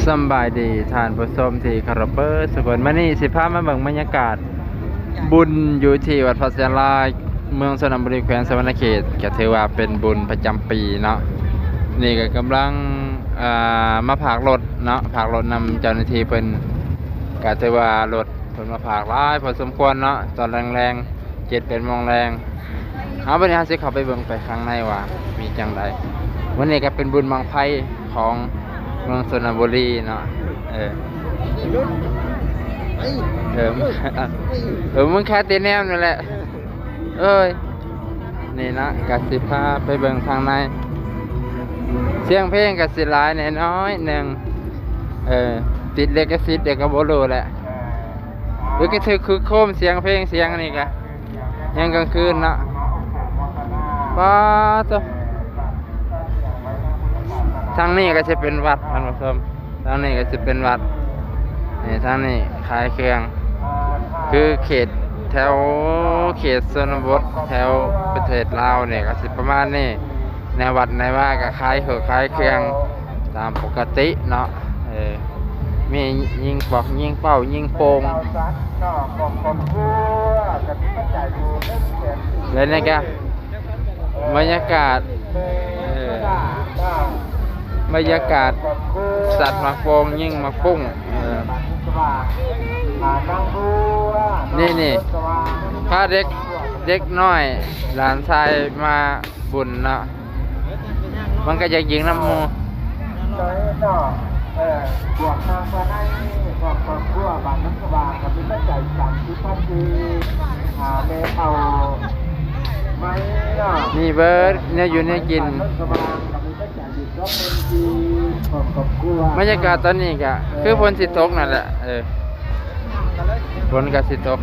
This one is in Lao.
ສຳບາຍດີທ່ານຜູ້ຊົມທີ່ເຄົາລົບເບິດທຸກຄົນ. ມື້ນີ້ຊິພາມາເບິ່ງບັນຍາກາດບຸນຢູ່ທີ່ວັດພະສາລາ ເມືອງຊົນນະບູລີ ແຂວງສະຫວັນນະເຂດ. ກໍຖືວ່າເປັນບຸນປະຈຳປີເນາະ. ນີ້ກໍກຳລັງ ອ່າ ມາພາກລົດເນາະ, ພາກລົດນຳເຈົ້າໜ້າທີ່ເພິ່ນ. ກໍຖືວ່າລົດເພິ່ນມາພາກຫຼາຍພໍສົມຄວນເນາະ ຕອນແລງໆ ເຈັດແປດໂມງແລງ. ເອົາ ບັດນີ້ເຮົາຊິເຂົ້າໄປເບິ່ງໄປຂ້າງໃນວ່າມີຈັ່ງໃດ. ມື້ນີ້ກໍເປັນບຸນບັ້ງໄຟຂອງເມືອງຊົນນະບູລີເນາະ. ເອີ ເອີ ເອີ ມຶງຄາແຕ່ແນມນັ້ນແຫຼະ. ເອີຍ ນີ້ນະ ກະຊິພາໄປເບິ່ງທາງໃນ. ສຽງເພງກະຊິຫຼາຍແດ່ໜ້ອຍໜຶ່ງ. ເອີ ຕິດລິຂະສິດເດ ກະບໍ່ຮູ້ແຫຼະ. ຫຼືກະຖືກຄຶກໂຄມສຽງເພງສຽງອັນນີ້ກະ ຍາມກາງຄືນເນາະ. ປາໂຕ ທາງນີ້ກະຊິເປັນວັດທ່ານຜູ້ຊົມ. ທາງນີ້ກໍຊິເປັນວັດ. ນີ້ ທາງນີ້ຂາຍເຄື່ອງ ຄືເຂດແຖວເຂດຊົນນະບົດ ແຖວປະເທດລາວນີ້ກໍຊິປະມານນີ້. ໃນວັດໃນວາກໍຂາຍເຄື່ອງ ຂາຍເຄື່ອງຕາມປົກກະຕິເນາະ. ເອີ ມີຍິງປອກ ຍິງເປົ້າ ຍິງໂປ່ງ. ແລະນີ້ກໍ ບັນຍາກາດ ເອີ ບັນຍາກາດສັດໝາກໂປ່ງ ຍິງໝາກປຸ້ງ. ເອີ ນີ້ໆ ພາເດັກ ເດັກນ້ອຍຫຼານຊາຍມາບຸນເນາະ. ມັນກໍຢາກຍິງນຳໝູ່. ມີເບິດແນວຢູ່ແນວກິນ. ບັນຍາກາດຕອນນີ້ກະຄືຝົນຊິຕົກນັ້ນແຫຼະ. ເອີ ຝົນກະຊິຕົກ.